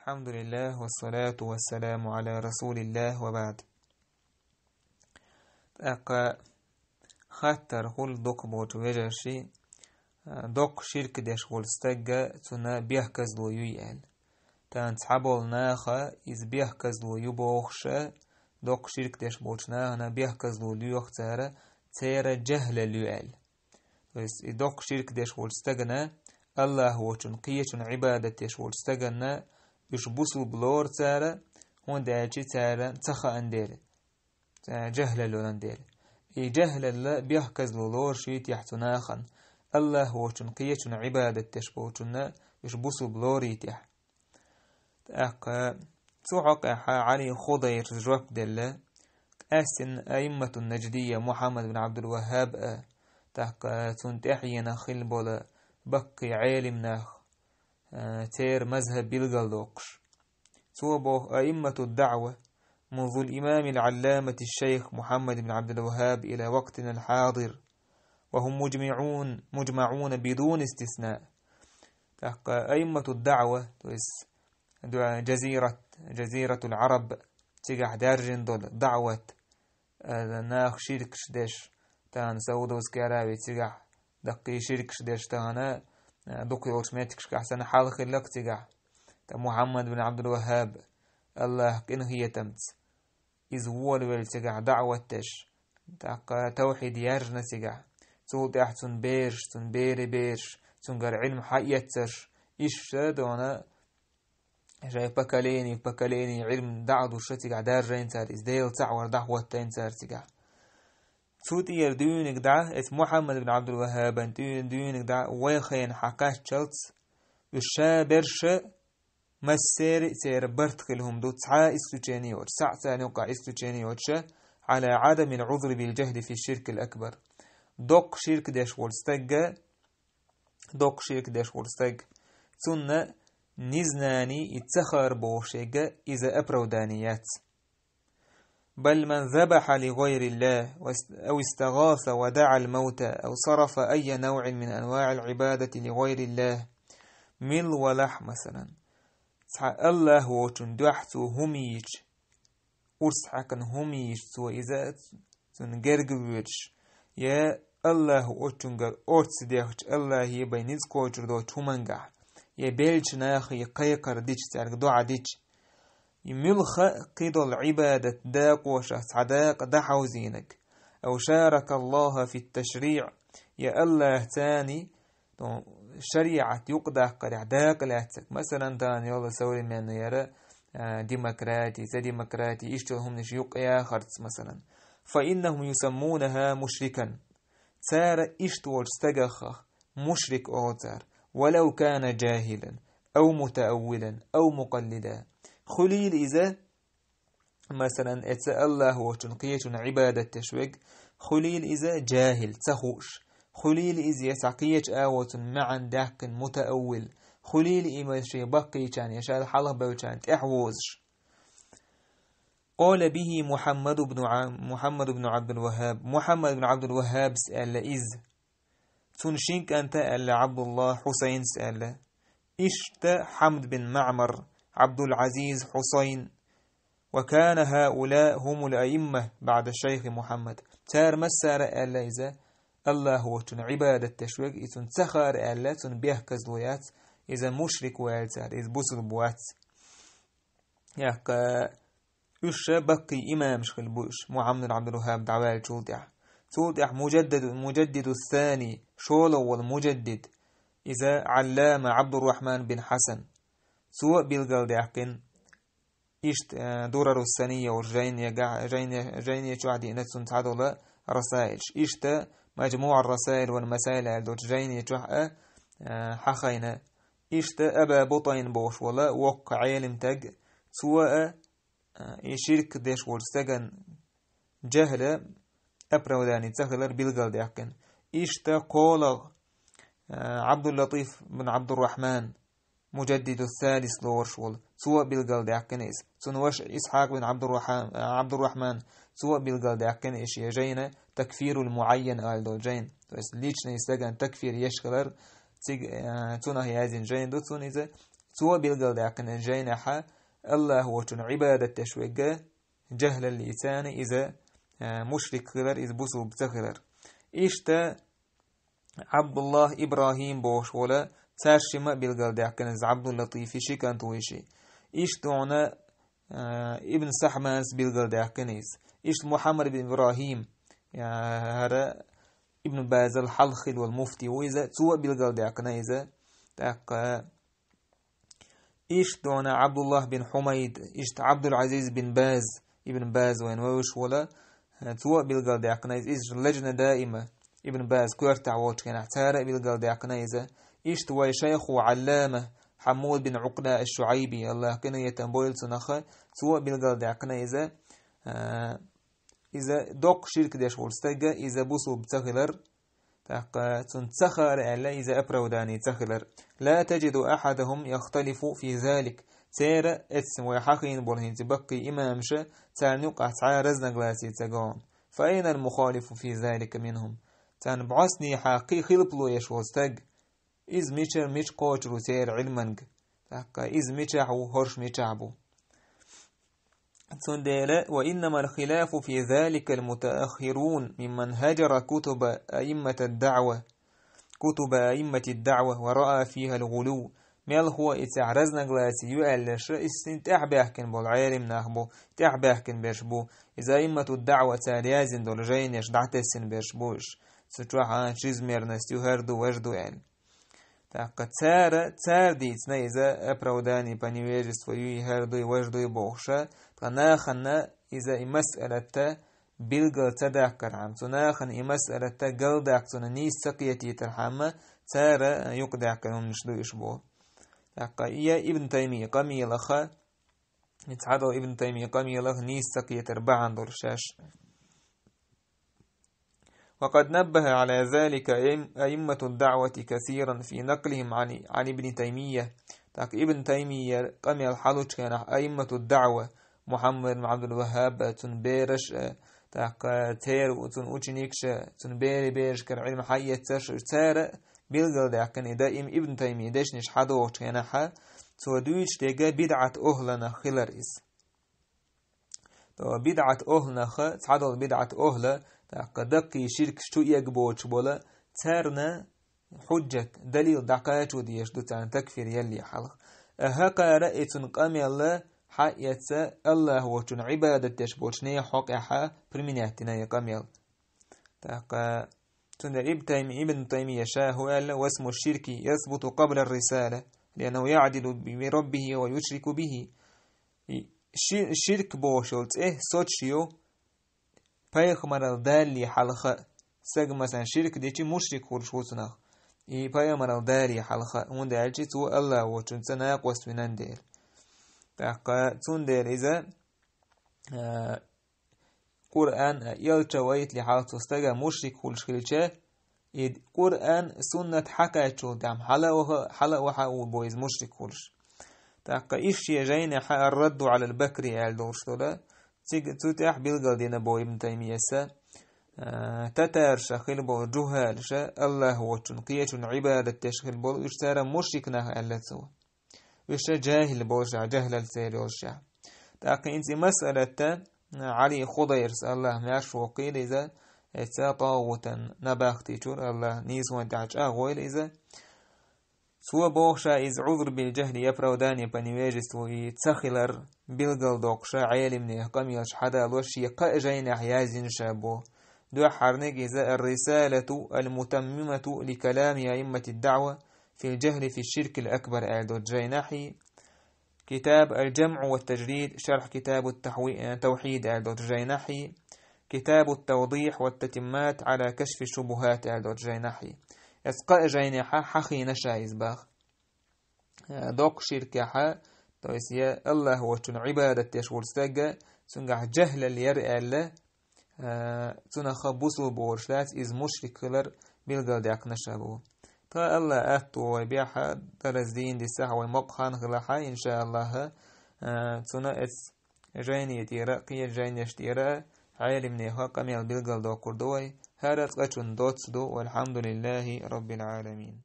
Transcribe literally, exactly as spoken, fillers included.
الحمد لله والصلاة والسلام على رسول الله وبعد. ТӀаккха хаттар хул дукха болчу вежарши, а, доккха ширк деш волу стагга цунна бехказло юй аьлла. Тан цхьаболу наха иза бехказло ю бохуша, доккха ширк деш болчу нахана бехказло лоьху цара, церан жахӀлал ю аьлла. То есть и доккха ширк деш волчу стагана, Аллах вочун кхечун Ӏибадат деш волчу стаганна уьш бусулба лору цара, хӀунда аьлча цара ца хаан дела, ца жахӀлал йолан дела. И жахӀлалла бехказло лоруш ю тӀехь цу нахана, Аллах вочун кхечун Ӏибадат деш болчунна уьш бусулба лору тӀехь. ТӀаккха цу хьокъехьа Ӏали Худайрс жоп делла, къаьстина аимматун надждия Мухьаммад бин Абдул-Ваххаб а, тӀаккха цунна тӀаьхьенах хилла бола баккхий Ӏелим нах, а, церан мазхӀаб билгалдоккхуш. Цо боху аиммату даӀва, منذ الإمام العلامة الشيخ محمد بن عبد الوهاب إلى وقتنا الحاضر، وهم مجمعون، مجمعون بدون استثناء. ТӀаккха аиммату даӀва, то есть дуа-, жазират, жазиратул Ӏараб, цигахь даьржина долу даӀват, а, нах ширкаш деш, тахана Саудовская Аравия цигахь, даккхий ширкаш деш тахана, а, дукха йолчу меттигашкахь санна хьал хиллакх цигахь. Та Мухьаммад бин Абдул-Ваххаб, Аллах къинхетамца, иза волавелла цигахь даӀват деш, тӀаккха тавхьид яьржина цигахь. Цул тӀаьхьа цунна бераш, цунна берийн бераш, цуьнгара Ӏилма хьаэцарш, иштта дона шайн поколени, поколени Ӏилма дӀа а душа цигахь даржийна цара, иза Дела цхьаъ вар дӀахӀоттийна цара цигахь. Цу тӀера дуьйниг дӀа, эца Мухьаммад бин Абдул-Ваххабан тӀе-, дуьйниг дӀа вай хена хьакхаччалц, уьш ша берша массери а церан барт хила хӀума ду, цхьа а исключение йоцуш, цхьаъ царна юккъахь исключение йоцуша, على عدم العذر بالجهل في الشرك الأكبر. Доккха ширк деш волу стагга, доккха ширк деш волу стаг, цунна незнание и ца хаар бохуш ерг иза оправдание яц. بل من ذبح لغير الله، أو استغاث ودعا الموتى، أو صرف أي نوع من أنواع العبادة لغير الله، мил валахь, масалан, цхьа Аллах воцун дуьхьа цо хӀума йича, урс хьаькхна хӀума йича цо иза, цунна герга воьдуш, я Аллах воцунгара орца дехча, Аллахе бен ницкъ кхочур доцу хӀумангахь, я беллачу нахе кхайкхар дича, цаьрга доӀа дича, и муьлхха а кхидолу Ӏибадат дакъошах цхьа дакъа дӀахьовзийнарг, أو شارك الله في التشريع، я Аллах царна, ну, шариӀат юкъадаккхарехь дакъа лаьцнарг, масалан, тахана йолу современный яра, а, демократи, ца демократи, иштта йолу хӀуманаш юкъаяхарца, масалан. فإنهم يسمونها مشركا. Цара иштта волчу стагах мушрик олу цара, ولو كان جاهلا أو متأولا أو مقلدا. Хуьлийла иза, масалан, эца Аллах воцун кхечун Ӏибадат деш верг, хуьлийла иза жахӀил, ца хууш, хуьлийла иза я цхьа кхечу агӀоцун маьӀна даьккхина мутааввил, хуьлийла и ма шен баккхийчарна я шал хьалхабевллачарна тӀаьхьавозуш. قال به محمد بن ع-، محمد بن عبد الوهاب. Мухьаммад бин Абдул-Ваххабс аьлла иза. Цунна шин кӀанта аьлла Абдулла, Хьусайнс аьлла. Иштта Хьамд бин МаӀмар, Абдул-Азиз, Хьусайн. وكان هؤلاء هم الأئمة بعد الشيخ محمد. Цара массара аьлла иза, Аллах воцун Ӏибадат деш верг, и цунна ца хаар аьлла, цунна бехказло яц, иза мушрик ву аьлла цара, иза бусулба вац. Яккха, уьш ша баккхий имамаш хилла бу уьш, Мухьаммад бин Абдул-Ваххаб дӀаваьллачул тӀаьхьа. Цул тӀаьхьа Мужаддид-, Мужаддиду Сани, шолгӀа волу мужаддид, иза Ӏаллама Абдуррахьман бин Хьасан. Цо а билгалдаьккхина, иштта, э, Дурару Сания йолу жайнегахь, жайне-, жайне чохь диъна цунна цхьадолу расаилаш. Иштта МаджмуӀ ар-Расаил ван Масаил аьлла долчу жайне чохь а, э, хьахайна. Иштта Аба Бутайн бохуш волу воккха Ӏелим таг, цо а, а, и ширк деш волчу стаган жахӀла оправдание ца хилар билгалдаьккхина. Иштта кхолагӀа, а, Абдул-Латиф бин Абдуррахьман, Мужаддиду Салис лоруш волу, цо а билгалдаьккхина иза. Цуьнан ваша Исхьакъ бин Абдуррахьан-, а, Абдуррахьман, цо а билгалдаьккхина и шен жайна, Такфирул Муайян аьлла долу жайна. То есть личный стаган такфир еш хилар, цига, а, цунах яздина жайна ду, цунна иза Цо билгалдаьккхина жайнахьа, Аллахь волчун Ӏибадат деш вегга, жахӀлаллица иза, а, мушрик хилар, иза бусулба ца хилар. Иштта Абдуллах Ибрахим бохуш вола, царшима билгалдаьккхина иза Абдул-Латифи ши кӀант вуйши. Иштта вона, а, Ибн Сахманс билгалдаьккхина иза. Иштта Мухаммад бин Ибрахим, а, хӀара Ибн Базал хьалха хила вола муфти ву иза, цо билгалдаьккхина иза. ТӀаккха Иштта вона Абдуллах бин Хьумайд, иштта Абдул-Азиз бин Баз, Ибн Баз вайн вевзаш вола, цо билгалдаьккхина иза, иза лажна даима, Ибн Баз коьртахь волчу хенахь, цара а билгалдаьккхина иза. Иштта вай шайху Ӏаллама Хьаммуд бин Ӏукъда аш-Шуайби, Аллахь къинхетам бойла цунах, цо а билгалдаьккхина иза, а, иза доккха ширк деш волу стага, иза бусулба ца хилар, тӀаккха цунна ца хаара аьлла, иза оправдание ца хилар. لا تجد أحدهم يختلف في ذلك. Церан эцна вай хьахийна болу хӀинца баккхий имамаша, царна юкъахь цхьа а разногласие ца го. فأين المخالف في ذلك منهم؟ Царна бӀостанехьа кхин хилпало еш волу стаг, иза мичара мича кхочур ву церан Ӏилманга? ТӀаккха иза мичахь ву, хӀорш мичахь бу? Цундела, وإنما الخلاف في ذلك المتأخرون ممن هجر كتب أئمة الدعوة، كتب أئمة الدعوة ورأى فيها الغلو. Мелхо и цехь разногласие ю аьллаша, и син тӀаьхьабаьхкина болу Ӏелим нах бу, тӀаьхьабаьхкина берш бу. Иза аиммату даъва цара яздина долу жайнаш дӀатесна берш бу уьш. Цу чохь а чизмерность ю, хӀара ду, важа ду аьлла. ТӀаккха цара, цара дийцина иза оправдание по невежеству юй, хӀара дуй, важа дуй бохуша, ткъа нахана иза и масъалатта билгал ца даккхархьама, цу нахана и масъалатта галдаккха цунна нийса ца кхетийтархьама, цара юкъадаьккхина хӀуманаш ду уьш боху. ТӀаккха и я Ибн Таймия къамелаха, и цхьадолу Ибн Таймия къамелах нийса ца кхетар бахьана долуш шаьш. وقد نبه على ذلك أئم-، أئمة الدعوة كثيرا في نقلهم عن، عن ابن تيمية. ТӀаккха Ибн Таймия къамел хьалучу хенахь аиммату даъва, Мухаммад ибн Абдул Ваххаб, цуьнан бераш, э, тӀаккха церан, цуьнан ученикаш, цуьнан берийн берашкара Ӏилма хьаэцарш, цара билгалдаьккхина и даим Ибн Таймия дешнаш хьадохучу хенахь, цо дуьйцуш дерг бидӀат охӀланах хилар иза. То бидӀат охӀланаха, цхьадолу бидӀат охӀла, тӀаккха даккхий ширкаш чу эгабоцуш бола, царна хьуджат, далил дӀакхачо дезаш ду царна такфир ялле хьалха. ХӀокхара и цуьнан къамел хьаэца Аллахь волчун Ӏибадат деш болчу нехан хьокъехьа применять дина и къамел. ТӀаккха цундела Ибн Тайми-, Ибн Таймия ша хӀу аьлла: واسم الشرك يثبت قبل الرسالة، لأنه يعدل بربه ويشرك به. И ши-, ширк бохуш йолу цӀе соцуш ю пайхамарал далале хьалха. Стаг, масалан, ширк дичи мушрик хуьлуш ву цунах. И пайхамарал далале хьалха, хӀунда аьлча цо Аллахь волчуьнца накъост винан дела. ТӀаккха цундела иза, а, Къуръан, а, элча вайтале хьалха цу стага мушрик хуьлуш хилча, и Къуръан, суннат хьакхаччул тӀаьхьа хьала а ваха, хьала а ваха а ву бо иза мушрик хуьлуш. ТӀаккха иштта шен жайнехьа ар-Радду Ӏалал Бакри аьлла долуш долу, цига, цу тӀехь билгал дина бо Ибн Таймияса, а, татарша хила болу жухӀалаша, Аллахь волчун кхечун Ӏибадат деш хила болу, уьш цара мушрик нах аьлла цо. Уьш жахӀил болушехь, жахӀлал церан йолушехь. ТӀаккха хӀинца и масъалатта Ӏали Худайрс, Аллахь маьрша воккхийла иза, эца тӀагӀутан набахтичура, Аллахь нийсонан тӀехь чӀагӀвойла иза. Цо бохуша иза Ӏузр бил жахӀли, оправдание по невежеству, и ца хилар билгал доккхуша, Ӏелимнехан къамелаш хьадалош, шен кхаа жайнехь яздина ша бо. Дуьххьарниг иза ар-Рисалату ал-Мутаммимату ли калами аиммати даъва, في الجهل في الشرك الأكبر аьлла долчу жайнахьий, китаб Аль-Джамъу ва Таджрид, шархь китабу Тахьи-, э, Тавхьид аьлла долчу жайнахьий, китабу Тавдихь ва Татиммат Ӏала кашфи шубухат аьлла долчу жайнахьий. Эс кхаа жайнехьа хьахийна ша иза баха. Э, доккха ширкехьа, то есть я Аллахь волчун Ӏибадат деш волу стагга, цуьнгахь жахӀлал яра аьлла, а, цунах бусулба волуш дац, иза мушрик хилар билгалдаьккхина ша бу. Тхан Аллахь аьтто вай бехьа, дарас дийна дисахь, вай мокъа хан хилахьа, иншааллахӀа, а, цуна эц жайне тӀера, кхечу жайнеш тӀера Ӏелимнехан къамел билгалдоккхур ду вай, хӀара цкъачунна доцца ду, валхьамдулиллахӀи Роббил Ӏаламин.